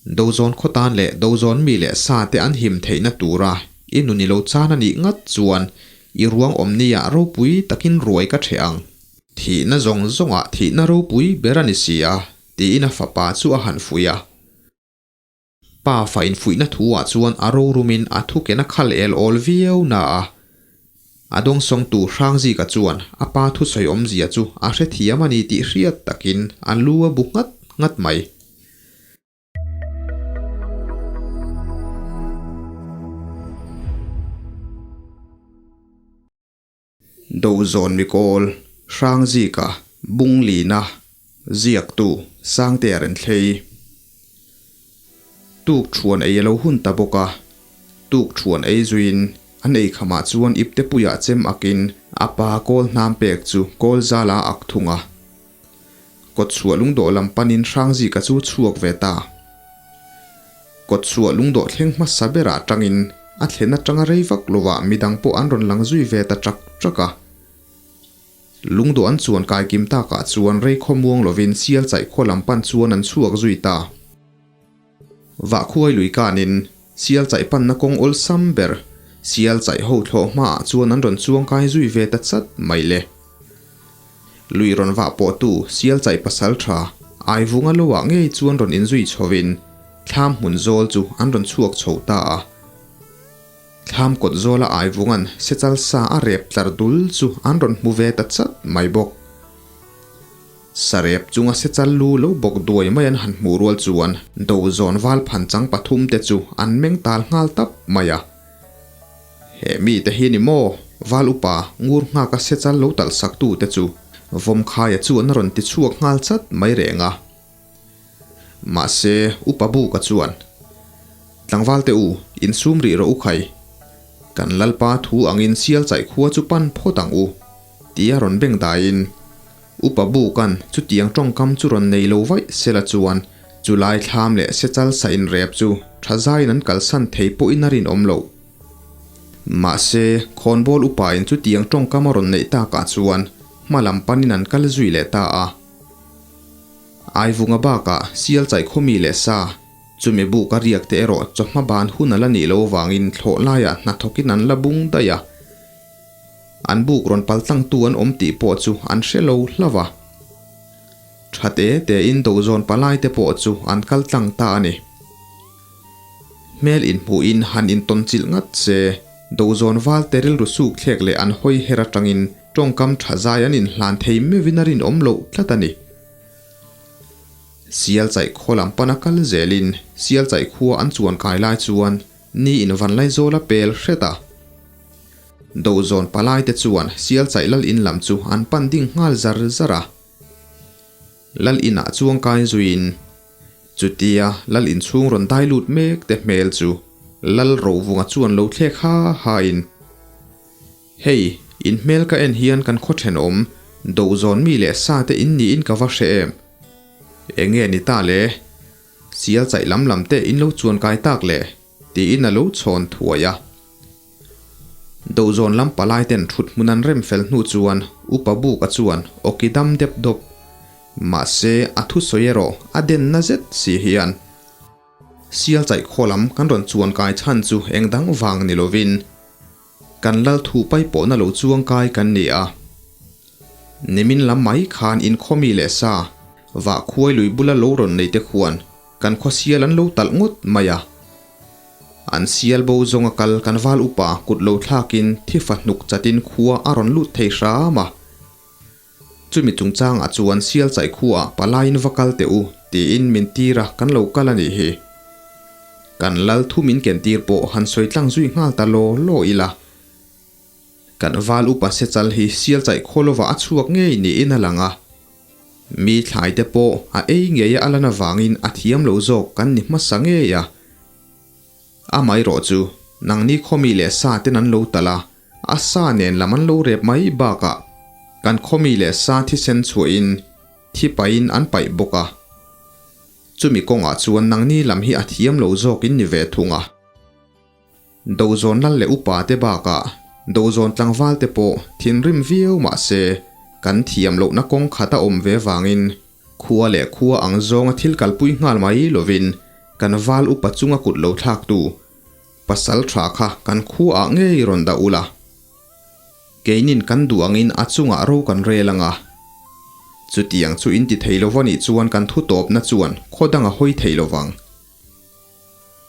Dozawn khaw tan leh Dozawn mi leh sa te an him theihna tura i nun i lo chan a nih ngat chuan i ruang awmnia ropui takin ruai ka ṭheh ang. Thihna zawng zawngah thihna ropui ber a ni si a, tiin a fapa chu a han fuih a. Pa fa infuihna thu ah chuan a rorumin a thuken a khal el awl viau na a. A dawngsawngtu Hrangzika chuan a pa thusawi awmzia chu a hrethiam a ni tih hriat takin a lu a bu nghat nghat mai. Dozawn Mikawl, Hrangzika, Bunglina, Ziaktu, Sangtea Renthlei. Tuk thuan ei a lo hun ta bawk a, tuk thuan ei zuiin an ei khamah chuan iptepuiah chem akin a pa kawl hnam pek chu kawl zala a ak thung a. Kawtchhuah lungdawh lam panin Hrangzika chu chhuak ve ta. Kawtchhuah lungdawh thleng hmasa berah tangin a thlen atanga rei vak lovah midang pawh an rawn lang zui ve ta ṭak ṭak a. Lungdawh an chuan kai kim takah chuan rei khawmuang lovin sial chaih khaw lam pan chuan an chhuak zui ta. Vahkhuai lui kanin sial chaih panna kawng awlsam ber sial chaih ho thlawh hmaah chuan an rawn chuang kai zui ve ta chat mai le. Lui rawn vah pawhtu sial chaih pasal tha Aivunga loah ngei chuan rawn inzui chhovin thlam hmun zawl chu an rawn chhuak chho ta a. Thlam kawt zawla Aivunga'n sechal sa a rep tlar dul chu an rawn hmu ve ta chat mai bawk. Sarep chunga sechal lu lo bawk duai mai an han hmuh rual chuan Dozawn val phan chang pathum te chu an meng tal nghal tap mai a. He mite hi ni maw? Val upa ngur nghaka sechal lo talh sak tu te chu Vawmkhaia chuan a rawn ti chhuak nghal chat mai reng a. Mahse, upa Buka chuan, Tlangval te u, insum rih rawh u khai. Kan Lalpa thu angin sial chaih khua chu pan phawt ang u, tia rawn beng daiin Upa Buka'n chutiang tawngkam chu rawn nei lo vaih sela chuan chulai thlam leh sechal sa inrep chu tha zaiin an kalsan thei pawhin a rinawm loh. Mahse, khawnbawl upain chutiang tawngkam a rawn neih takah chuan hma lam panin an kal zui leh ta a. Aivunga bakah sial chaih khawmi leh sa, chumi buk a riak te erawh chawhma ban hun a la nih loh avangin thlawh laiah hnathawkin an la bung daih a. An buk rawn pal tlangtu an awm tih pawh chu an hre lo hlauh a. Tha te tein dozawn palai te pawh chu an kal tlang ta a ni. Hmel inhmuhin han intawn chilh ngat se, dozawn val te rilru suk thlek leh an hawi her atangin tawngkam tha zai an inhlan thei meuhin a rinawm loh tlat a ni. Sial chaih khaw lam pana kal zelin sial chaih khua an chuan kai lai chuan ni in vanlaizawl a pel hret a. Dozawn palai te chuan sial chaih lal in lam chu an pan ding nghal zar zar a. Lal inah chuang kai zuiin chutia lal inchhung rawn dai lut mek te hmel chu lal rovunga chuan lo thlek ha ha in, Hei, in hmel ka en hian kan khaw thenawm Dozawn mi leh sa te in niin ka va hre em? Enge ni ta le? Sial chaih lam lam te in lo chuan kai tak le? Tiin a lo chhawn thuai a. Dozawn lam palai ten thut hmun an rem fel hnu chuan Upa Buka chuan awki dam dep dawp. Mahse, a thusawi erawh a denna zet si hian. Sial chaih khaw lam kan rawn chuan kai chhan chu eng dang vang ni lovin kan lal thu pai pawhna lo chuang kai kan ni a. Nimin lam mai khan inkhaw mi leh sa vah khuai lui bula lo rawn nei te khuan kan khaw sial an lo talh ngawt mai a. An sial bo zawnga kal kan val upa kut lo thlakin thifa hnuk chatin khua a rawn lut thei hram a. Chumi chungchangah chuan sial chaih khuaah palaiin va kal teh u tiin min tir a kan lo kal a nih hi. Kan lal thu min ken tir pawh han sawi tlang zui nghal ta law law ila. Kan val upa sechal hi sial chaih khaw lovah a chhuak ngei niin a lang a. Mi thlai te pawh a ei ngei a lan avangin a thiam lo zawk kan ni hmasa ngei a. Amaherawh chu nangni khawmi leh sa ten an lo talh a, a sa nen lam an lo rep mai bakah kan khawmi leh sa thisen chhuahin thi pahin an paih bawk a. Chumi kawngah chuan nangni lam hi a thiam lo zawkin ni ve thung a. Dozawn lal leh upa te bakah Dozawn tlangval te pawh thinrim viau mah se kan thiam lohna kawng khat a awm ve vangin khua leh khua ang zawnga thil kalpui nghal mai lovin Kan val upa chunga kut lo thlaktu pasal tha kha kan khuaah ngei rawn dah ula. Keinin kan duh angin a chungah ro kan rel ang a. Chutiang chu in ti thei lo va nih chuan kan thu tawpna chuan khaw dang a hawi thei lo vang.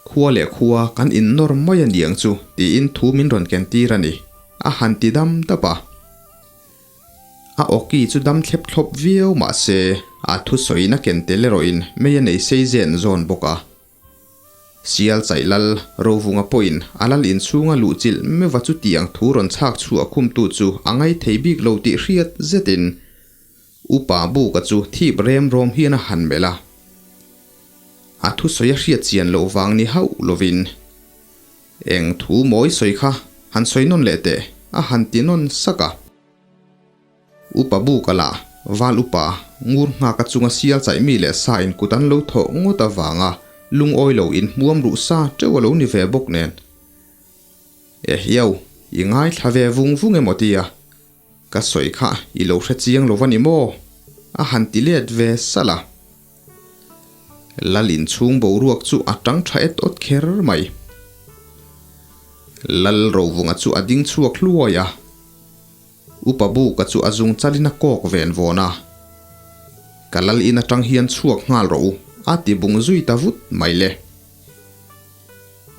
Khua leh khua kan innawr mai a niang chu tiin thu min rawn ken tir a ni, a han ti dam dap a. A awki chu dam thlep thlawp viau mah se a thusawiin a ken tel erawhin mei a nei sei zen zawn bawk a. Sial chaih lal Rovunga pawhin a lal inchhunga luhchilh meuha chutiang thu rawn chhak chhuah khumtu chu a ngaithei bik lo tih hriat zetin Upa Buka chu thip rem rawm hian a han melh a. A thusawi a hriat chian loh vang ni hauh lovin, Eng thu mawi sawi kha han sawi nawn leh teh, a han ti nawn sak a. Upa Buka lah Val Upa ngur nghaka chunga sial chaih mi leh sa in kut an lo thawh ngawt avanga lungawi lo inhmuam ruh sa teuh a lo ni ve bawk nen. Ehiau, i ngaithla ve vung vung emaw tia? Ka sawi kha i lo hre chiang lo va ni maw? A han ti let ve salh a. Lal inchhung boruak chu a tang tha et awt kher mai. Lal Rovunga chu a ding chhuak hluai a. Upa Buka chu a zung chalin a kawk ven vawn a. Ka lal in atang hian chhuak nghal rawh u, a ti bung zui ta vut mai le.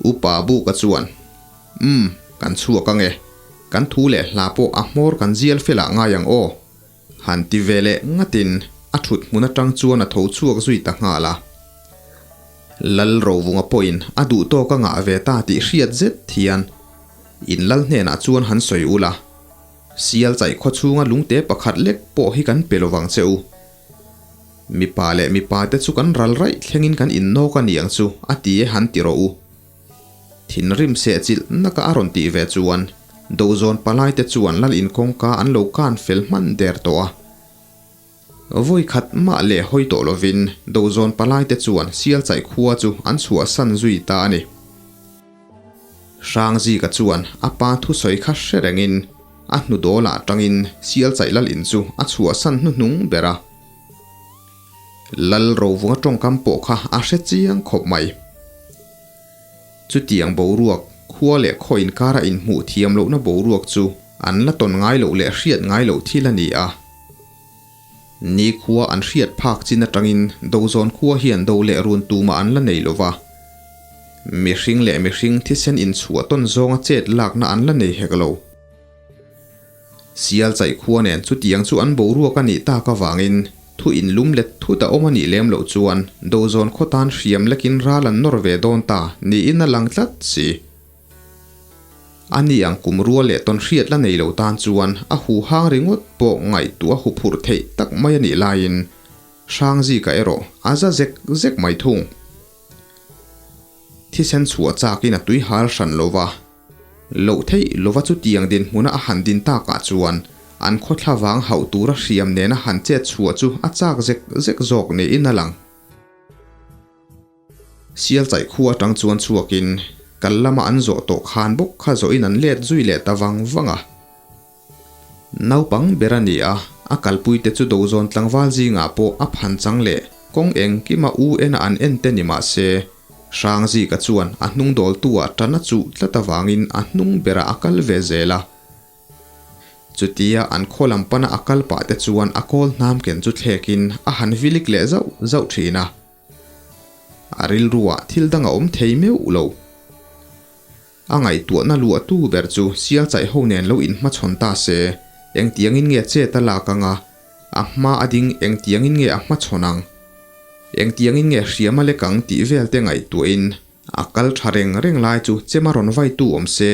Upa Buka chuan, Umm, kan chhuak ang e. Kan thu leh hla pawh a hmawr kan zial felah ngai ang aw. Han ti ve leh ngatin a thut hmun atang chuan a tho chhuak zui ta nghal a. Lal Rovunga pawhin a duh tawk a ngah ve ta tih hriat zet hian in lal hnenah chuan han sawi ula, Sial chaih khaw chhunga lungte pakhat lek pawh hi kan pe lovang che u. Mipa leh mipa te chu kan ral raih thlengin kan innawk a niang chu a ti e han ti rawh u. Thinrim sehchilh naka a rawn tih ve chuan Dozawn palai te chuan lal inkawngka an lo kan fel hman der tawh a. Vawi khat mah leh hawi tawh lovin Dozawn palai te chuan Sialchaih khua chu an chhuahsan zui ta a ni. Hrangzika chuan a pa thusawi kha hre rengin a hnu dawlah tangin Sialchaih lal in chu a chhuahsan hnuhnung ber a. Lal Rovunga tawngkam pawh kha a hre chiang khawp mai. Chutiang boruak, khua leh khaw inkara inhmuh thiam lohna boruak chu an la tawn ngai loh leh hriat ngai loh thil a ni a. Ni khua an hriat phak chin atangin Dozawn khua hian do leh run tumah an la nei lo va. Mihring leh mihring thisen inchhuah tawn zawnga chet lakna an la nei hek lo. Sial chaih khua nen chutiang chu an boruak a nih tak avangin thu inlum let thut a awm a nih lem loh chuan Dozawn khaw tan hriam lekin ral an nawr ve dawn ta niin a lang tlat si. A ni ang kum rual leh tawn hriat la nei lo tan chuan a huhang ringawt pawh ngaihtuah huphurh theih tak mai a nih laiin Hrangzika erawh a za zek zek mai thung. Thisen chhuah chakin a tui hal hran lo va. Loh theih lova chutiang dinhmuna a han din takah chuan an khawthla vang hauh tura hriam nena han chet chhuah chu a chak zek zek zawk niin a lang. Sial chaih khua atang chuan chhuakin kal lama an zawh tawh khan bawk kha zawhin an let zui leh ta vang vang a. Naupang ber a ni a, a kalpuite chu Dozawn tlangval zingah pawh a phan chang leh kawng engkima u ena an en te ni mah se, Hrangzika chuan a hnung dawltu-ah tan a chuh tlat avangin a hnung berah a kal ve zel a. Chutia an khaw lam pana a kal pah te chuan a kawl hnam ken chu thlekin a han vilik leh zauh zauh thin a. A rilruah thil dang a awm thei meuh lo. A ngaihtuahna luahtu ber chu sial chaih ho nen lo inhmachhawn ta se, engtiangin nge chet a lak anga, a hma a ding engtiangin nge a hmachhawn ang? Engtiangin nge hriam a lek ang tih vel te ngaihtuahin a kal tha reng reng lai chu chema rawn vaitu awm se,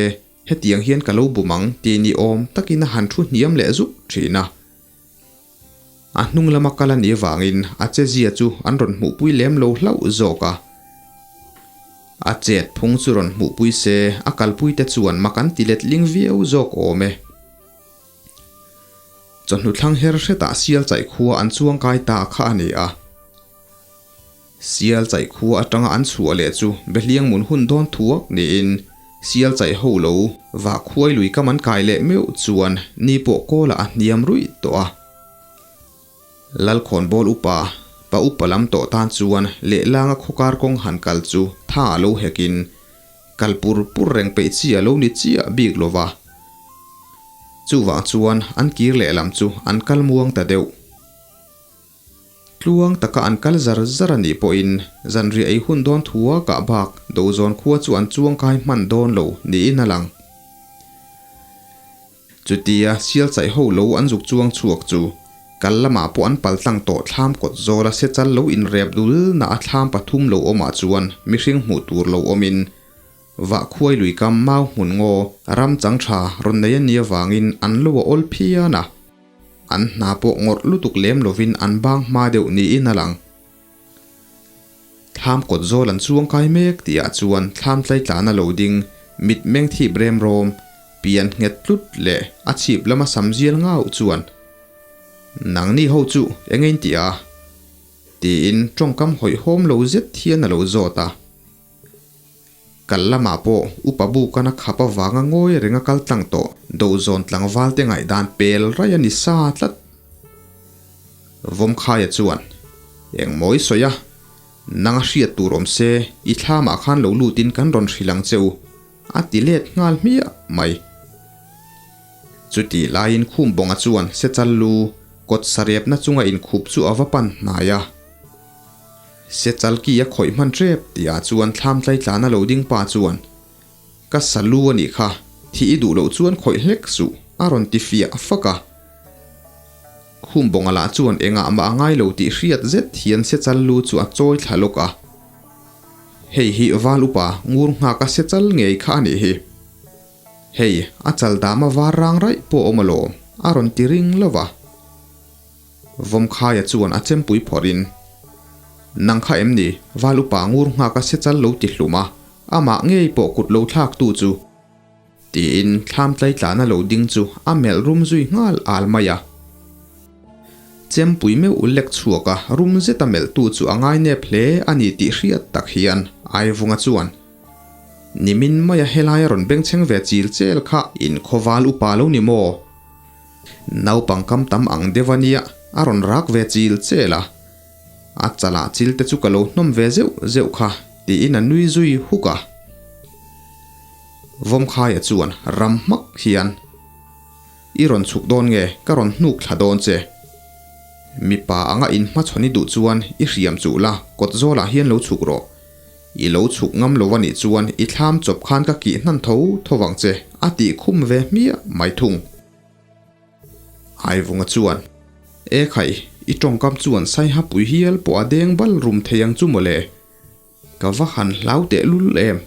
hetiang hian ka lo bum ang tih ni awm takin a han thu hniam leh zuk thin a. A hnung lama kal a nih avangin a chezia chu an rawn hmuhpui lem lo hlauh zawk a. A chet phung chu rawn hmuhpui se a kalpuite chuan mak an ti letling viau zawk awm e. Chawhnu thlang her hretah sial chaih khua an chuang kai ta kha a ni a. Sial chaih khua atanga an chhuah leh chu Behliang mun hun dawn thuak niin Sial chaih ho lo vah khuai lui kam an kai leh meuh chuan ni pawh kawlah a hniam ruih tawh a. Lalkhawnbawl upa Pa upa lam tawh tan chuan lehlanga khawkar kawng han kal chu tha a lo hekin kal pur pur reng peih chi a lo ni chiah bik lo va. Chuvang chuan an kir lehlam chu an kal muang ta deuh. Tluang taka an kal zar zar a nih pawhin zanriah ei hun dawn thua kah bak Dozawn khua chu an chuangkai hman dawn lo niin a lang. Chutia sial chaih ho lo an zuk chuang chhuak chu kal lamah pawh an pal tlang tawh thlam kawt zawla sechal lo inrep dul na a thlam pathum lo awmah chuan mihring hmuh tur lo awmin Vahkhuai lui kam mau hmun ngaw ram chang tha rawn nei a nih avangin an lo a awl phian a, an hna pawh ngawrh lutuk lem lovin an bang hma deuh niin a lang. Thlam kawt zawl an chuang kai mek tihah chuan thlam tlaitlan a lo ding, mit meng thip rem rawm, pian nghet tlut leh a chhip lama sam zial ngauh chuan, Nangni ho chu eng in tih a? tiin tawngkam hawihhawm lo zet hian a lo zawt a. Kal lamah pawh upa bukana khap avanga ngawi renga kal tlang tawh Dozawn tlangval te ngaihdan pel raih a ni sa tlat. Vawmkhaia chuan, Engmaw i sawi a, nanga hriat tur awm se i thlamah khan lo lutin kan rawn hrilh ang che u, a ti let nghal hmiah mai. Chutih laiin Khumbawnga chuan Sechal lu kawt sarepna chunga inkhup chu a va pan hnai a. Sechal ki a khawih hman tep tih ah chuan thlam tlaitlana lo ding pa chuan, Ka sa lu a nih kha, thih i duh loh chuan khawih hlek suh, a rawn ti fiah fak a. Khumbawnga lah chuan engah mah a ngai lo tih hriat zet hian Sechal lu chu a chawi thla lawk a. Hei hi val upa ngur nghak a Sechal ngei kha a nih hi. Hei, a chal dama var rang raih pawh a awm alawm, a rawn ti ring lo va. Vawmkhaia chuan a chempui phawrhin, Nang kha em ni, val upa ngur nghaka sechal lo ti hlum a, amah ngei pawh kut lo thlaktu chu? Tiin thlam tlaitlana lo ding chu a melh rum zui nghal al mai a. Chempui meuh lek chhuaka rum zeta melhtu chu a ngainep hle a ni tih hriat tak hian Aivunga chuan, Nimin maia helai a rawn bengchheng ve chil chel kha inkhawval upa lo ni maw? Naupang kam tam ang deuh a nia, a rawn rak ve chil chel a. A chalah chil te chu ka lo hnawm ve zeuh zeuh kha, tiin a nui zui huk a. Vawmkhaia chuan ram hmak hian, I rawn chhuk dawn nge, ka rawn hnuk thla dawn che. Mipa anga inhmachhawn i duh chuan i hriam chuh la, kawt zawlah hian lo chhuk rawh. I lo chhuk ngam lo a nih chuan i thlam chawp khan ka kih hnan tho tho vang che, a tih khum ve hmiah mai thung. Aivunga chuan, E khai, i tawngkam chuan saiha pui hial pawh a deng bal rum thei ang chu mawle. Ka va han hlau teh lul em.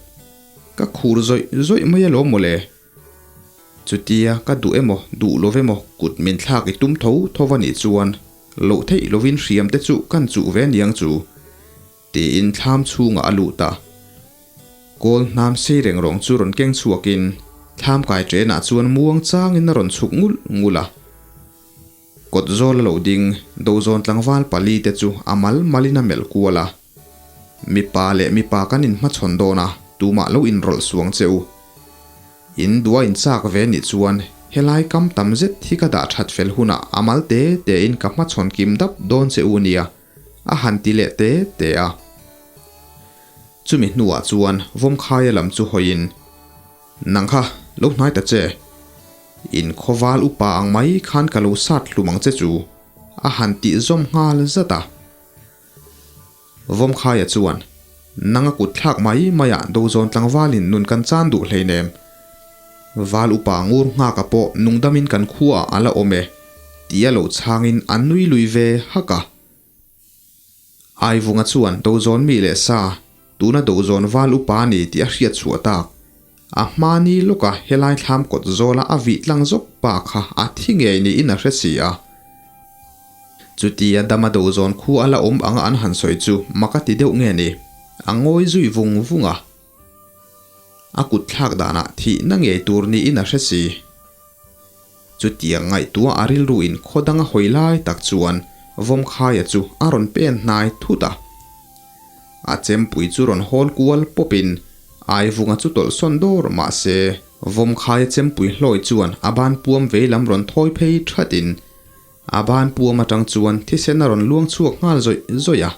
Ka khur zawih zawih mai alawm mawle. Chutia ka duh emaw duh lo emaw kut min thlak i tum tho tho va nih chuan loh theih lovin hriam te chu kan chuh ve niang chu. Tiin thlam chhungah a lut a. Kawl hnam sei reng rawng chu rawn keng chhuakin thlam kai ṭenah chuan muang changin a rawn chhuk ngulh ngulh a. Kawt zawl a lo ding, Dozawn tlangval pali te chu a mal malin a melh kual a. Mipa leh mipa kan inhmachhawn dawn a, tumah lo inrawlh suang che u. In dua inchak ve nih chuan helai kam tam zet hi ka dah ṭhat fel hunah a mal te tein ka hmachhawn kim dap dawn che u nia. A han ti leh te te a. Chumi hnuah chuan Vawmkhaia lam chu hawiin, Nang kha, lo hnai ta che. In khawval upa ang mai khan ka lo sat hlum ang che chu, a han tih zawm nghal zat a. Vawmkhaia chuan, Nang a kut thlak mai maiah Dozawn tlangvalin nun kan chan duh hleinem. Val upa ngur nghaka pawh nungdamin kan khuaah a la awm e, tia lo chhangin a nui lui ve hak a. Aivunga chuan Dozawn mi leh sa, tuna Dozawn val upa a ni tih a hriat chhuah tak. A hmani lawka helai thlam kawt zawla a vih tlang zawk pa kha a thi ngei niin a hre si a. Chutia dama Dozawn khu a la awm anga an han sawi chu mak a ti deuh nge ni? A ngawi zui vung vung a. A kut thlak danah thihna ngei tur niin a hre si. Chutiang ngaihtuah a rilruin khaw danga hawi lai tak chuan Vawmkhaia chu a rawn pen hnai thut a. A chempui chu rawn hawl kual pawpin Aivunga chu tawlhsawn dawr mah se Vawmkhaia chempui hlawi chuan a ban puam veilam rawn thawi phei thatin. A ban puam atang chuan thisen a rawn luang chhuak nghal zawih zawih a.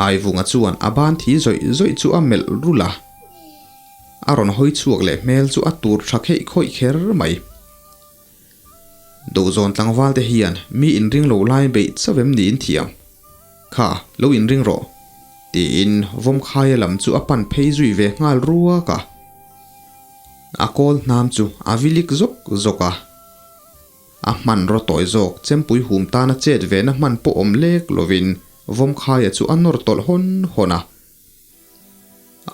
Aivunga chuan a ban thi zawih zawih chu a melh rulh a. A rawn hawi chhuak leh hmel chu a tur tha kheih khawih kher mai. Dohzawn tlangval te hian mi inring lo lai beih chauh em niin thiam. Kha, lo inring rawh, tiin Vawmkhaia lam chu a pan phei zui ve nghal ruak a. A kawl hnam chu a vilik zawk zawk a. A hmanraw tawi zawk chempui hum tana chet vena hman pawh awm lek lovin Vawmkhaia chu a nawr tawlh hawn hawn a.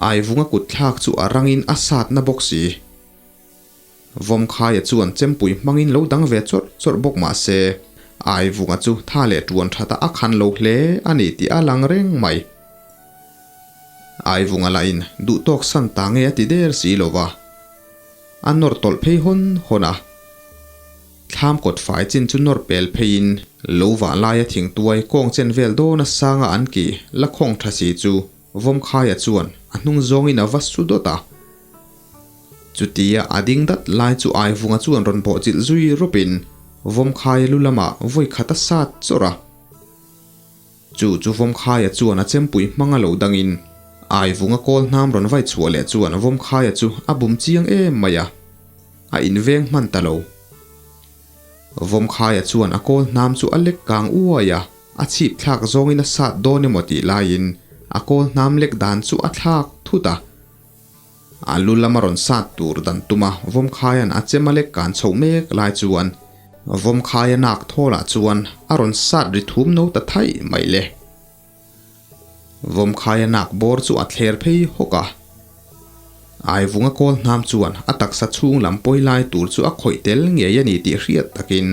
Aivunga kut thlak chu a rangin a satna bawk si. Vawmkhaia chuan chempui hmangin lo dang ve chawrh chawrh bawk mah se, Aivunga chu tha leh tuan thata a khan lo hle a ni tih a lang reng mai. Aivunga lahin duhtawk san ta nge a ti der si lo va, a nawr tawlh phei hawn hawn a. Thlam kawt fai chin chu nawr pel pheiin lo vah laia thingtuai kawng chen vel dawna sanga an ki la khawng tha si chu Vawmkhaia chuan a hnung zawngin a va su dawt a. Chutia a ding dat lai chu Aivunga chuan rawn bawhchilh zui rawpin Vawmkhaia lu lamah vawi khat a sat chawrh a. Chu chu Vawmkhaia chuan a chempui hmanga lo dangin Aivunga kawl hnam rawn vai chhuah leh chuan Vawmkhaia chu a bum chiang em mai a. A inveng hman ta lo. Vawmkhaia chuan a kawl hnam chu a lek kang uai a, a chhip thlak zawngin a sat dawn emaw tih laiin a kawl hnam lek dan chu a thlak thut a. A lu lama rawn sat tur dan tuma Vawmkhaia'n a chem a lek kan chhoh mek lai chuan Vawmkhaia nak thawlah chuan a rawn sat ri thum no ta thaih mai le. Vawmkhaia nak bawr chu a thler phei hawk a. Aivunga kawl hnam chuan a taksa chhung lam pawi lai tur chu a khawih tel ngei a ni tih hriat takin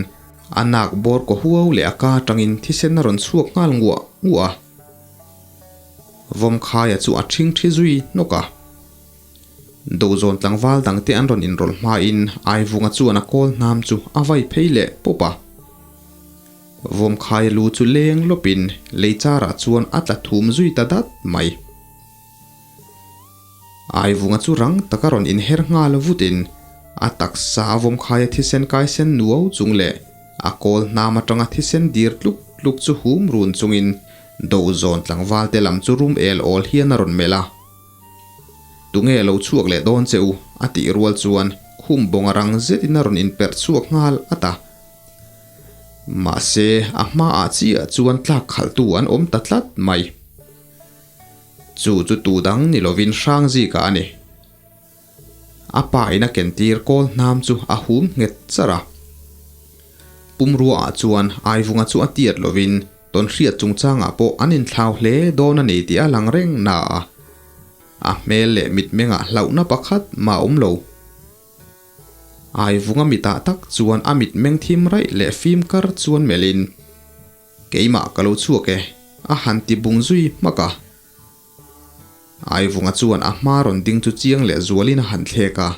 a nak bawr kaw huau leh a ka atangin thisen a rawn chhuak nghal nguah nguah a. Vawmkhaia chu a ṭhing ṭhi zui hnawk a. Dozawn tlangval dangte an rawn inrawlh hmain Aivunga chuan a kawl hnam chu a vai phei leh pawp a. Vawmkhaia lu chu leng lawpin lei charah chuan a tla thum zui ta dat mai. Aivunga chu rang taka rawn inher nghal vutin a taksa a Vawmkhaia thisen kaisen nuau chung leh a kawl hnam atanga thisen dir tluk tluk chu hum run chungin Dozawn tlangval te lam chu rum el awl hian a rawn melh a. Tunge lo chhuak leh dawn che u? a tih rual chuan khum bawng a rang zetin a rawn inperh chhuak nghal at a. Mahse, a hmaah chiah chuan tlak khalhtu an awm ta tlat mai. Chu chu tu dang ni lovin Hrangzika a ni. A pa in a kentir kawl hnam chu a hum nghet char a. Pumruaah chuan Aivunga chu a tiat lovin tawnhriat chungchangah pawh an inthlau hle dawn a ni tih a lang reng na a. A hmel leh mitmengah hlauhna pakhat mah a awm lo. Aivunga mitah tak chuan a mitmeng thim raih leh fim kar chuan melhin, Keimah ka lo chhuak e, a han ti bung zui hmak a. Aivunga chuan a hma rawn ding chu chiang leh zualin a han thlek a,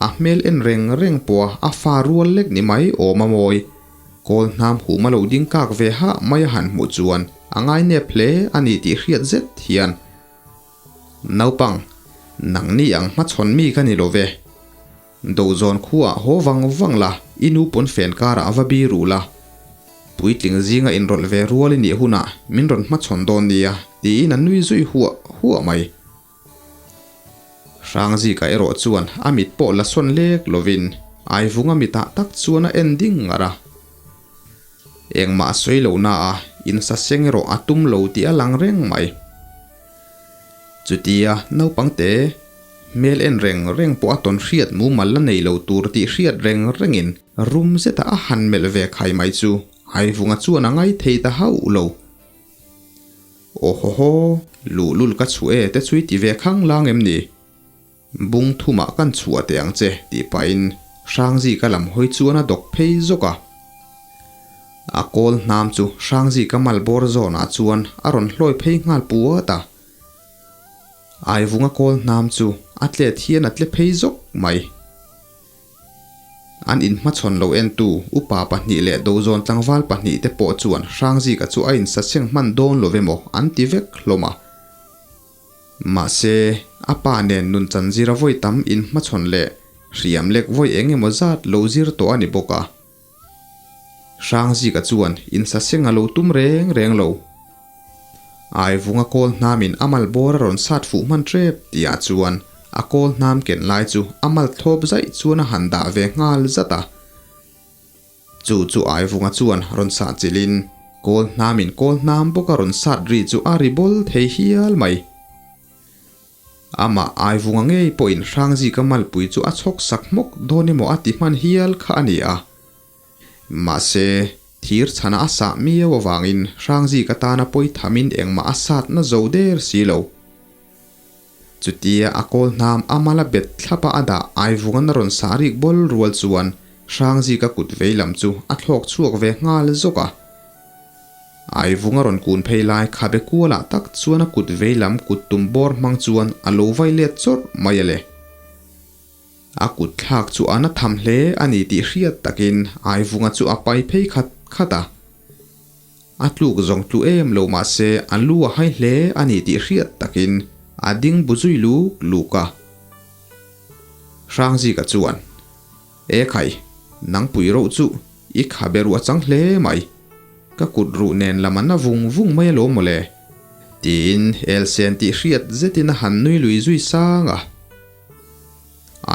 a hmel en reng reng pawha a fa rual lek ni mai awm a mawi. Kawl hnam hum a lo ding kak ve hah mai a han hmuh chuan a ngainep hle a ni tih hriat zet hian, Naupang, nangni ang hmachhawn mi ka ni lo ve. Dozawn khuaah haw vang vang la, i nu pawn fen karah va bi ruh la. Puitling zinga inrawlh ve rual i nih hunah min rawn hmachhawn dawn nia, tiin a nui zui huah huah mai. Hrangzika erawh chuan a mit pawh la sawn lek lovin Aivunga mitah tak chuan a en ding ngar a. Engmah a sawi lo na a, insaseng erawh a tum lo tih a lang reng mai. Chutia naupangte hmel en reng reng pawh a tawn hriat mumal la nei lo tur tih hriat reng rengin rum zeta a han melh ve khai mai chu Haivunga chuan a ngai thei ta hauh lo. Aw haw haw, luhlul ka chhuah e te chu i ti ve khang lang em ni? Bung thumah kan chhuah teh ang che tih pahin Hrangzika lam hawi chuan a dawk phei zawk a. A kawl hnam chu Hrangzika mal bawr zawnah chuan a rawn hlawi phei nghal puat a. Aivunga kawl hnam chu a tlet hian a tle phei zawk mai. An inhmachhawn lo entu upa pahnih leh dozawn tlangval pahnih te pawh chuan Hrangzika chu a insaseng hman dawn lo emaw an ti vek hlawm a. Mahse, a pa nen nun chanzira vawi tam inhmachhawn leh hriam lek vawi eng emaw zat lo zir tawh a ni bawk a. Hrangzika chuan insaseng a lo tum reng reng lo. Aivunga kawl hnamin a mal bawr a rawn sat fuh hman tep tihah chuan a kawl hnam ken lai chu a mal thlawp zaih chuan a han dah ve nghal zat a. Chu chu Aivunga chuan rawn sah chilhin kawl hnamin kawl hnam bawk a rawn sat ri chu a ri bawl thei hial mai. Amah Aivunga ngei pawhin Hrangzika malpui chu a chhawk sak hmawk dawn emaw a ti hman hial kha a ni a. Mahse, thir chhana a sah miau avangin Hrangzika tana pawi thamin engmah a satna zo der si lo. Chutia a kawl hnam a mala bet thlapa a dah Aivungan a rawn sah rik bawl rual chuan Hrangzika kut vei lam chu a thlawk chhuak ve nghal zawk a. Aivung a rawn kun phei lai khabe kualah tak chuan a kut vei lam kut tum bawr hmang chuan a lo vai let chawrh mai a le. A kut thlak chu a na tham hle a ni tih hriat takin Aivunga chu a pai phei khat khat a. A tluk zawng tlu em lo mah se a lu a hai hle a ni tih hriat takin a ding bu zui luk luk a. Hrangzika chuan, E khai, nangpui roh chu i khabe ruah chang hle mai. Ka kut ruh nen lam an na vung vung mai alawm mawle. Tiin Elsen tih hriat zetin a han nui lui zui sang a.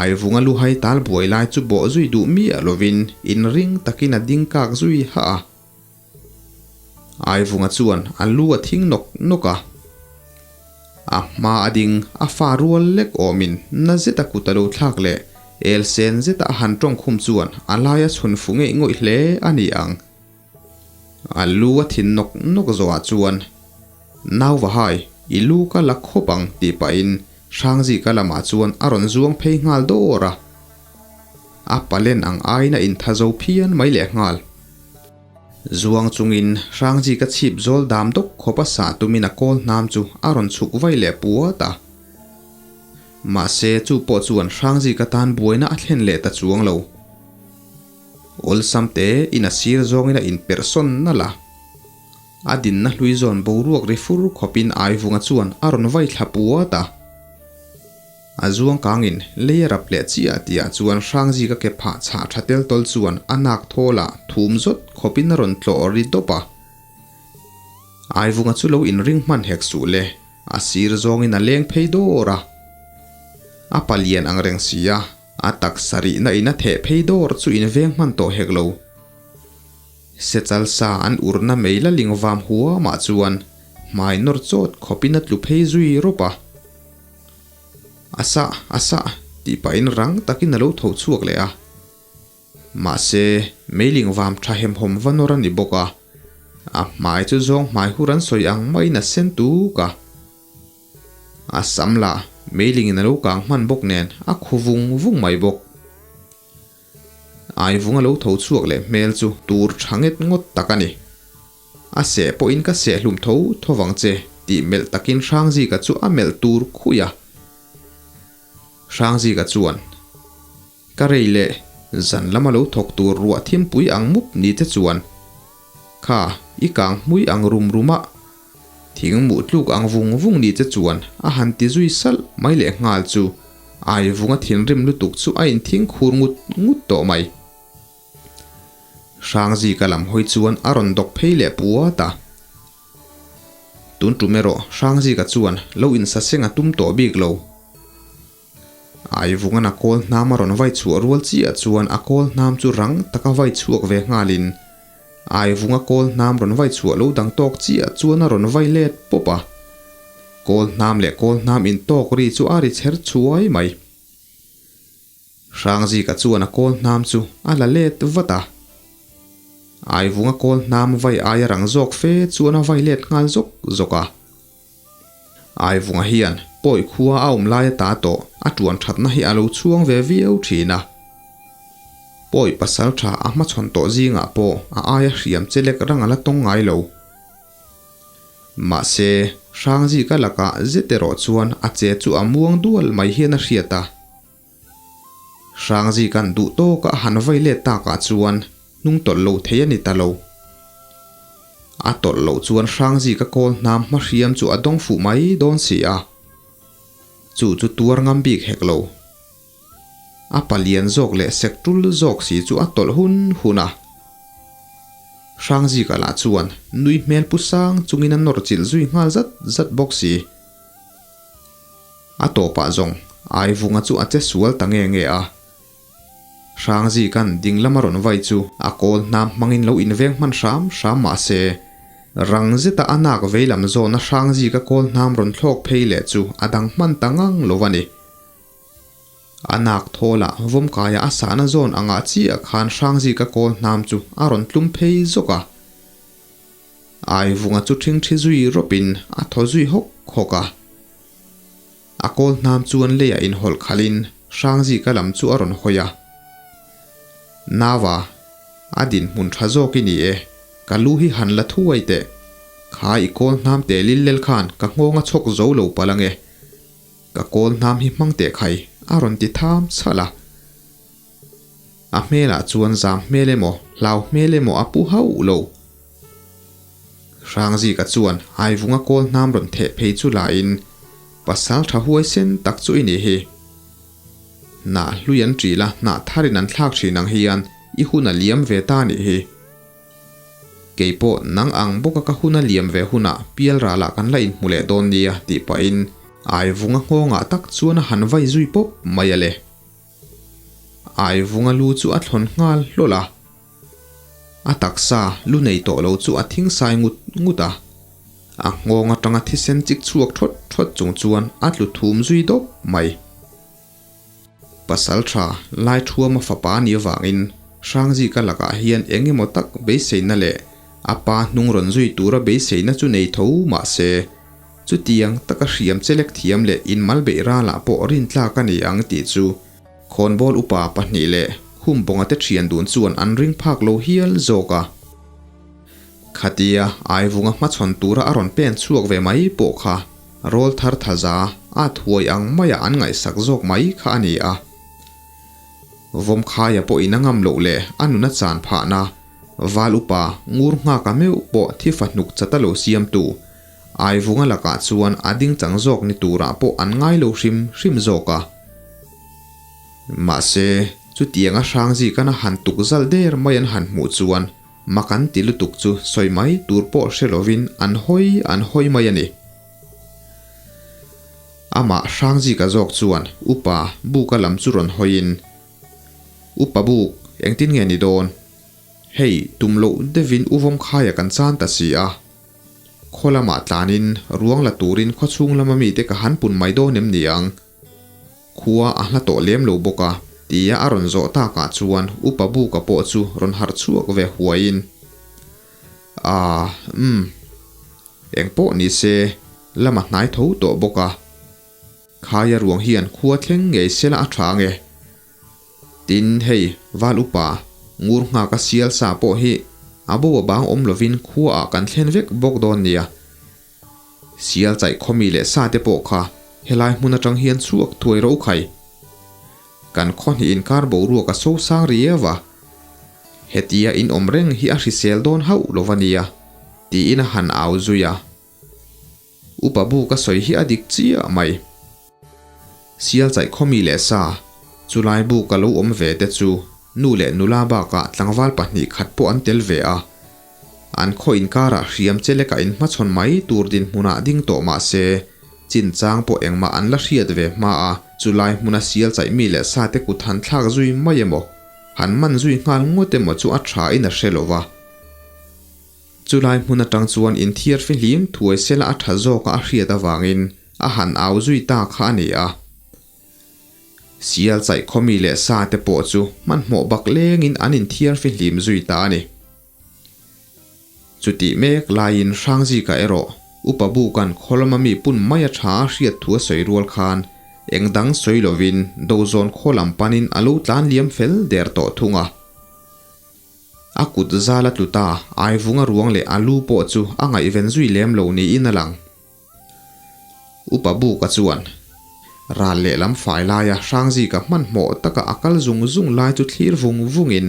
Aivunga luhai tal buai lai chu bawh zui duh miah lovin inring takin a ding kak zui hah a. Aivunga chuan a lu a thing nawk nawk a. A hma a ding a fa rual lek awmin na zeta kut a lo thlak leh elsen zeta a han tawng khum chuan a laia chhun fu ngeih ngawih hle a ni ang. A lu a thin nawk nawk zawhah chuan, Nau va hai, i lu ka la khawp ang tih pahin Hrangzika lamah chuan a rawn zuang phei nghal dawr a. A palen ang aiin a intha zo phian mai lehnghal. Zuang chungin Hrangzika chhip zawl dam dawk khawp a sah tumin a kawl hnam chu a rawn chhuk vai leh puat a. Mahse chu pawh chuan Hrangzika tan buaina a thlen leh ta chuang lo. Awlsam te in a sir zawngin a inperh sawn nalh a. A dinna hlui zawn boruak ri fur khawpin Aivunga chuan a rawn vai thla puat a. A zuang kangin lei a rap leh chiah tihah chuan Hrangzika ke phah chhah tha tel tawl chuan a nak thawlah thum zawt khawpin a rawn tlawh ri dawp a. Aivunga chu lo inring hman hek suh le, a sir zawngin a leng phei dawr a. A palian ang reng si a. A taksa rihna in a theh phei dawr chu in veng hman tawh hek lo. Sechal sa an urna mei la ling vam huamah chuan hmai nawr chawt khawpin a tlu phei zui rawp a. A sah, a sah, tih pahin rang takin a lo tho chhuak leh a. Mahse, meiling vam tha hemhawm va nawr a ni bawk a. A hmai chu zawng hmai hur an sawi ang maiin a sen tuk a. A sam lah meiling in a lo kang hman bawk nen a khu vung vung mai bawk. Aivung a lo tho chhuak leh hmel chu tur tha nget ngawt tak a ni. A seh pawhin ka seh hlum tho tho vang che tih melh takin Hrangzika chu a melh tur khuih a. Hrangzika chuan, Ka rei leh zan lama lo thawk tur ruah thimpui ang mup ni te chuan kha i kang hmui ang rum rum a, thing muh tluk ang vung vung ni te chuan a han ti zui salh mai leh nghal chu Aivunga thinrim lutuk chu a inthing khur ngut ngut tawh mai. Hrangzika lam hawi chuan a rawn dawk phei leh puat a. Tun tum erawh Hrangzika chuan lo insaseng a tum tawh bik lo. Aivungan a kawl hnam a rawn vai chhuah rual chiah chuan a kawl hnam chu rang taka vai chhuak ve nghalin Aivunga kawl hnam rawn vai chhuah lo dang tawk chiah chuan a rawn vai let pawp a. Kawl hnam leh kawl hnam intawk ri chu a ri chher chhuai mai. Hrangzika chuan a kawl hnam chu a la let vat a. Aivunga kawl hnam vai aia rang zawk fe chuan a vai let nghal zawk zawk a. Aivunga hian pawi khua a awm lai ata tawh a tuan thatna hi a lo chhuang ve viau thin a. Pawi pasal tha a hmachhawn tawh zingah pawh a aia hriam che lek rang a la tawng ngai lo. Mahse, Hrangzika lakah zet erawh chuan a che chu a muang dual mai hian a hriat a. Hrangzika'n duh tawka a han vai let takah chuan hnung tawlh lo thei a ni ta lo. A tawlh loh chuan Hrangzika kawl hnam hma hriam chu a dawng fuh mai dawn si a. Chu chu tuar ngam bik hek lo. A palian zawk leh sek tul zawk si chu a tawlh hun hun a. Hrangzika lah chuan nui hmel pu sang chungin a nawr chilh zui nghal zat zat bawk si. A tawpah zawng Aivunga chu a che sual ta nge nge a. Hrangzika'n ding lama rawn vai chu a kawl hnam hmangin lo inveng hman hram hram mah se, rang zeta a nak vei lam zawna Hrangzika kawl hnam rawn thlawk phei leh chu a dang hman ta ngang lo a ni. A nak thawlah vawmkaia a sahna zawn angah chiah khan Hrangzika kawl hnam chu a rawn tlum phei zawk a. Aivunga chu ṭhingṭhi zui rawpin a thaw zui hawk hawk a. A kawl hnam chuan leiah inhawlh khalhin Hrangzika lam chu a rawn hawi a. Nava, a dinhmun ṭha zawk i ni e, ka lu hi han la thuai teh. Kha i kawl hnam teh lil lel khan ka nghawng a chhawk zo lo palh ange. Ka kawl hnam hi hmang teh khai, a rawn ti tham chhalh a. A hmelah chuan zam hmel emaw, hlau hmel emaw a pu hauh lo. Hrangzika chuan Aivunga kawl hnam rawn theh phei chu lain, Pasal tha huaisen tak chu i nih hi. Hnah hlui an ṭil a, hnah tharin an thlak ṭhin ang hian i hun a liam ve ta nih hi. Kei pawh nang ang bawka ka hun a liam ve hunah pialralah kan la inhmu leh dawn nia tih pahin Aivunga nghawngah tak chuan a han vai zui pawp mai a le. Aivunga lu chu a thlawn nghal hlawlh a, a taksa lu nei tawh lo chu a thing sai ngut ngut a, a nghawng atanga thisen chik chhuak thawt thawt chung chuan a tlu thum zui dawp mai. Pasal tha Laithuama fapa a nih avangin Hrangzika lakah hian eng emaw tak beiseina leh a pa hnung rawn zui tura beiseina chu nei tho mahse, Chutiang taka hriam chelek thiam leh inmal beih ralah pawh rintlak a ni ang tih chu khawnbawl upa pahnih leh Khumbawnga te thian dun chuan an ring phak lo hial zawk a. Khatia Aivunga hmachhawn tura a rawn pen chhuak ve mai pawh kha rawl thar thaza a thuai ang maia an ngaihsak zawk mai kha a ni a. Vawmkhaia pawhin a ngam loh leh a nun a chan phahna Val upa ngur nghaka meuh pawh thi fahnuk chata lo siamtu Aivunga lakah chuan a ding chang zawk ni turah pawh an ngai lo hrim hrim zawk a. Mahse, chutianga Hrangzikana han tuk zal der mai an han hmuh chuan mak an ti lutuk chu sawi mai tur pawh hre lovin an hawi an hawi mai a ni. Amah Hrangzika zawk chuan upa Buka lam chu rawn hawiin, Upa Buk, engtin nge ni dawn? Hei, tum loh deuhin u Vawmkhaia kan chan ta si a. Khaw lamah tlanin ruang la turin khaw chhung lama mite ka han pun mai dawn em ni ang? Khua a hla tawh lem lo bawk a, tia a rawn zawh takah chuan Upa Buka pawh chu rawn harh chhuak ve huaiin, Aa, umm. Eng pawh ni se, lama hnai tho tawh bawk a. Khaia ruang hian khua thleng ngei sela a tha ange. Tin, hei, Val Upa, ngur nghaka sial sa pawh hi a bo a bang awm lovin khuaah kan thlen vek bawk dawn nia. Sial chaih khawmi leh sa te pawh kha helai hmun atang hian chhuak thuai ro khai. Kan khaw hnih inkar boruak a so sang riau a, hetia in awm reng hi a hrisel dawn hauh lo va nia, tiin a han au zui a. Upa bu ka sawi hi a dik chiah mai. Sial chaih khawmi leh sa, chulai bu ka lo awm ve te chu nu leh nula bakah tlangval pahnih khat pawh an tel ve a. An khaw inkarah hriam cheleka inhmachhawn mai tur dinhmunah ding tawh mah se, chinchang pawh engmah an la hriat ve hma a, chulai hmuna sial chaih mi leh sa te kut han thlak zui mai emaw, han man zui nghal ngawt emaw chu a tha in a hre lo va. Chulai hmun atang chuan inthiar fihlim thuai sela a tha zawka a hriat avangin a han au zui ta kha a ni a. Sial chaih khawmi leh sa te pawh chu hmanhmawh bak lengin an inthiar fihlim zui ta a ni. Chutih mek laiin Hrangzika erawh Upa Bukan khawlama mi pun mai a tha a hriat thu a sawi rual khan eng dang sawi lovin Dozawn khaw lam panin a lo tlan liam fel der tawh thung a. A kut zal a tlu ta, Aivunga ruang leh a lu pawh chu a ngaihven zui lem lo niin a lang. Upa Buka chuan ral lehlam fai laia Hrangzika hmanhmawh taka a kal zung zung lai chu thlir vung vungin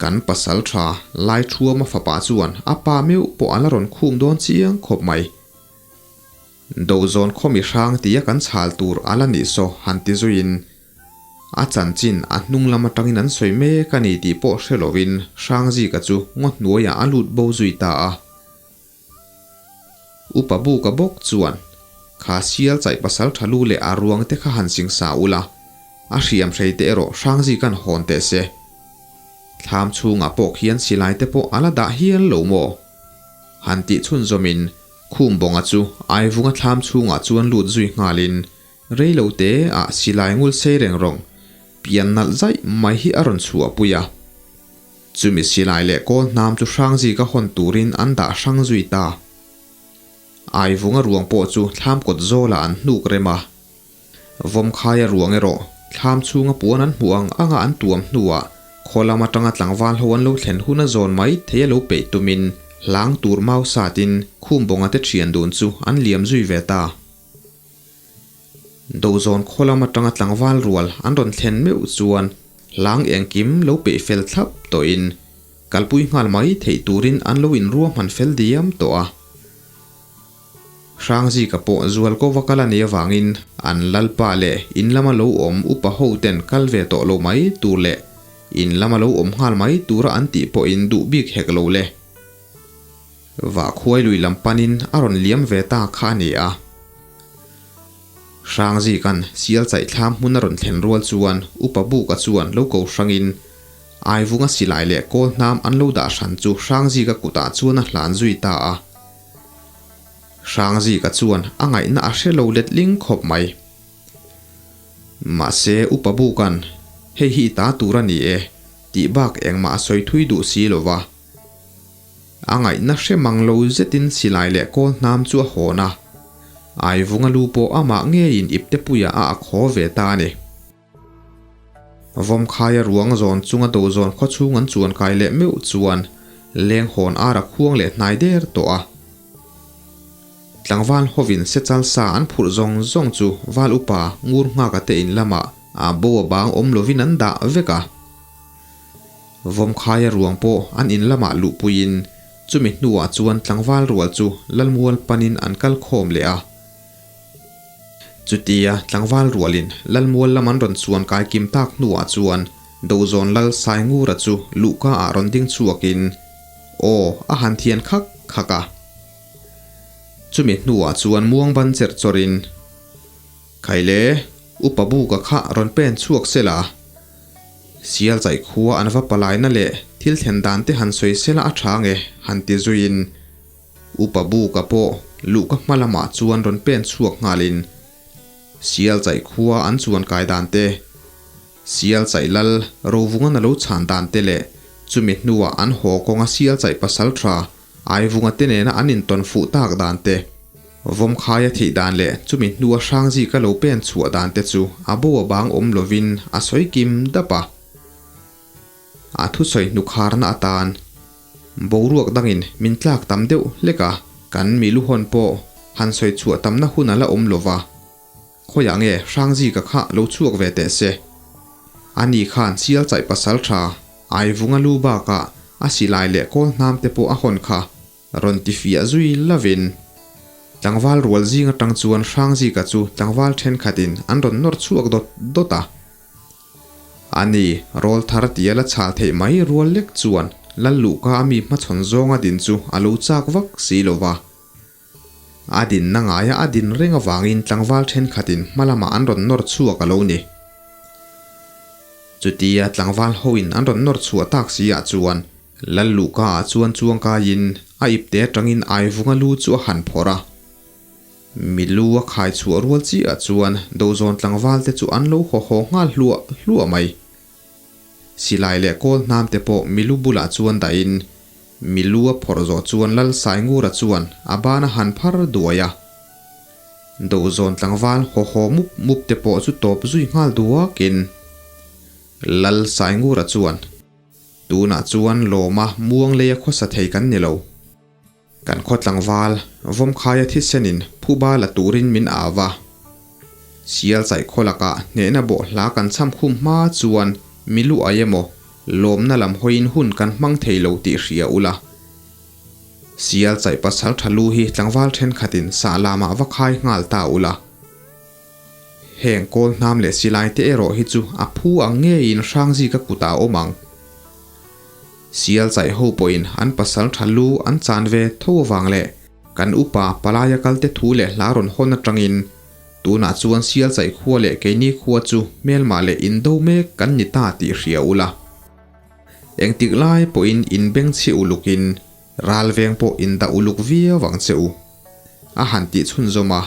kan pasal tha Laithuama fapa chuan a pa meuh pawh a la rawn khum dawn chiang khawp mai. Dozawn khaw mi hrang tia kan chhal tur a la nih saw han ti zuiin. A chanchin a hnung lam atangin an sawi mek a ni tih pawh hre lovin Hrangzika chu ngaw hnuaiah a lut bo zui ta a. Upa Buka bawk chuan, Kha sial chaih pasal tha lu leh a ruang te kha han sing sa ula, a hriam hrei te erawh Hrangzika'n hawn teh se. Thlam chhungah pawh khian silai te pawh a la dah hial lo maw? Han tih chhunzawmin Khumbawnga chu Aivunga thlam chhungah chuan lut zui nghalin Rei lo te ah silai ngul sei reng rawng pian nalh zaih mai hi a rawn chhuah pui a. Chumi silai leh kawl hnam chu Hrangzika hawn turin an dah hrang zui ta. Aivunga ruang pawh chu thlam kawt zawlah an hnuk rem a. Vawmkhaia ruang erawh thlam chhunga puan an hmuh ang anga an tuam hnuah khaw lam atanga tlangval ho an lo thlen hun a zawn mai thei a lo peih tumin hlang tur mau satin Khumbawnga te thian dun chu an liam zui ve ta. Dozawn khaw lam atanga tlangval rual an rawn thlen meuh chuan hlang engkim lo peih fel thlap tawhin kalpui nghal mai theih turin an lo inruahman fel diam tawh a. Hrangzika pawh zualkova kal a nih avangin an lalpa leh in lama lo awm upa ho ten kal ve tawh lo mai tur leh in lama lo awm nghal mai tura an tih pawhin duh bik hek lo le. Vahkhuai lui lam panin a rawn liam ve ta kha a ni a. Hrangzika'n sial chaihthlam hmun a rawn thlen rual chuan Upa Buka chuan lo ko hrangin Aivunga silai leh kawl hnam an lo dah hran chu Hrangzika kutah chuan a hlan zui ta a. Hrangzika chuan a ngaihna a hre lo letling khawp mai. Mahse Upa Buka'n, Hei hi i ta tur a ni e, tih bak engmah a sawi thui duh si lo va. A ngaihna hre mang lo zetin silai leh kawl hnam chu a hawn a, Aivunga lu pawh amah ngeiin iptepuiah a ak haw ve ta a ni. Vawmkhaia ruang zawn chunga do zawn khawchhung an chuan kai leh meuh chuan leng hawn ar a khuang leh hnai der tawh a. Tlangval hovin sechal sa an phurh zawng zawng chu val upa ngur nghaka te in lamah a bo a bang awm lovin an dah vek a. Vawmkhaia ruang pawh an in lamah luhpuiin chumi hnuah chuan tlangval rual chu Lalmual panin an kal khawm leh a. Chutia tlangval rualin Lalmual lam an rawn chuan kai kim tak hnuah chuan Dozawn Lal Saingura chu luhka ah rawn ding chhuakin aw a han thian khak khak a. Chumi hnuah chuan muang ban cherh chawrhin, Khaile, Upa Buka kha rawn pen chhuak sela. Sial chaih khua an va palaina leh thil thlen dan te han sawi sela a tha nge han ti zuiin Upa Buka pawh luhka hma lamah chuan rawn pen chhuak nghalin Sial chaih khua an chuan kai dan te, Sial chaih lal Rovungan a lo chhan dan te leh chumi hnuah an haw kawnga Sial chaih pasal tha Aivunga te nena an intawn fuh tak dan te, Vawmkhaia theih dan leh chumi hnua Hrangzika lo pen chhuah dan te chu a bo a bang awm lovin a sawi kim dap a. A thusawi hnukharna atan boruak dangin min tlak tam deuh hlek a, kan miluhawn pawh han sawi chhuah tamna hun a la awm lova. Khawiah nge Hrangzika kha lo chhuak ve teh se? Ani khan sial chaih pasal tha Aivunga lu bakah a silai leh kawl hnam te pawh a hawn kha rawn ti fiah zui lovin tlangval rual zing atang chuan Hrangzika chu tlangval thenkhatin an rawn nawr chhuak dawt dawt a. Ani, rawl thar tia la chhal theih mai rual lek chuan Lal Luhka a mi hmachhawn zawnga din chu a lo chak vak si lova. A dinna ngaia a din reng avangin tlangval thenkhatin hma lamah an rawn nawr chhuak a lo ni. Chutia tlangval hoin an rawn nawr chhuah tak si ah chuan Lal Luhka ah chuan chuang kaiin a ipte atangin Aivunga lu chu a han phawrh a. Mi lu a khai chhuah rual chiah chuan Dozawn tlangval te chu an lo haw haw nghal hluah hluah mai. Silai leh kawl hnam te pawh milu bulah chuan dahin milu a phawrh zawh chuan Lal Saingura chuan a ban a han phar duai a. Dozawn tlangval haw haw mup mup te pawh chu tawp zui nghal duakin Lal Saingura chuan, Tunah chuan lawma muang leia khawsa thei kan ni lo. Kan khaw tlangval Vawmkhaia thisenin phuba la turin min au a. Sial chaih khaw lakah hnehna bawh hla kan cham khum hma chuan mi lu ai emaw lawmna lam hawiin hun kan hmang thei lo tih hria ula. Sial chaih pasal tha lu hi tlangval thenkhatin sah lamah va khai nghal ta ula. Heng kawl hnam leh silai te erawh hi chu a phu ang ngeiin Hrangzika kutah a awm ang. Sial chaih ho pawhin an pasal tha lu an chan ve tho avang leh kan upa palaia kalte thu leh hla rawn hawn atangin tunah chuan sial chaih khua leh keini khua chu hmelmah leh indo mek kan ni ta tih hria ula. Engtik lai pawhin inbengchhi ulukin ral veng pawh indah uluk viau ang che u. A han tih chhunzawm a.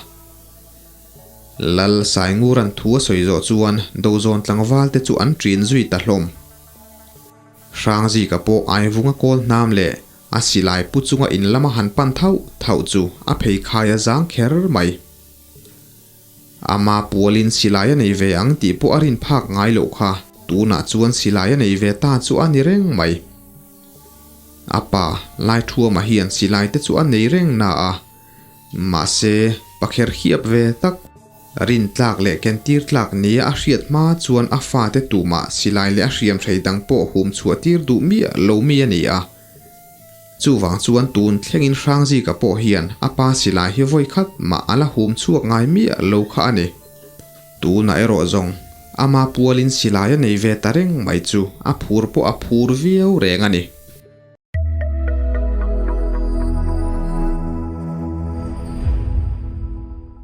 Lal Saingura'n thu a sawi zawh chuan Dozawn tlangval te chu an ṭin zui ta hlawm. Hrangzika pawh Aivunga kawl hnam leh a silai pu chunga in lama han pan thauh thauh chu a pheikhai a zang kher mai. Ama pualin silai a nei ve ang tih pawh a rin phak ngai loh kha tunah chuan silai a nei ve ta chu a ni reng mai. A pa Laithuama hian silai te chu a nei reng na a, mahse pakher hiap ve tak rin tlak leh kentir tlak nia a hriat hma chuan a fate tumah silai leh a hriam hrei dang pawh hum chhuah tir duh miah lo mi a ni a. Chuvang chuan tun thlengin Hrangzika pawh hian a pa silai hi vawi khat mah a la hum chhuak ngai miah lo kha a ni. Tunah erawh zawng ama pualin silai a nei ve ta reng mai chu a phur pawh a phur viau reng a ni.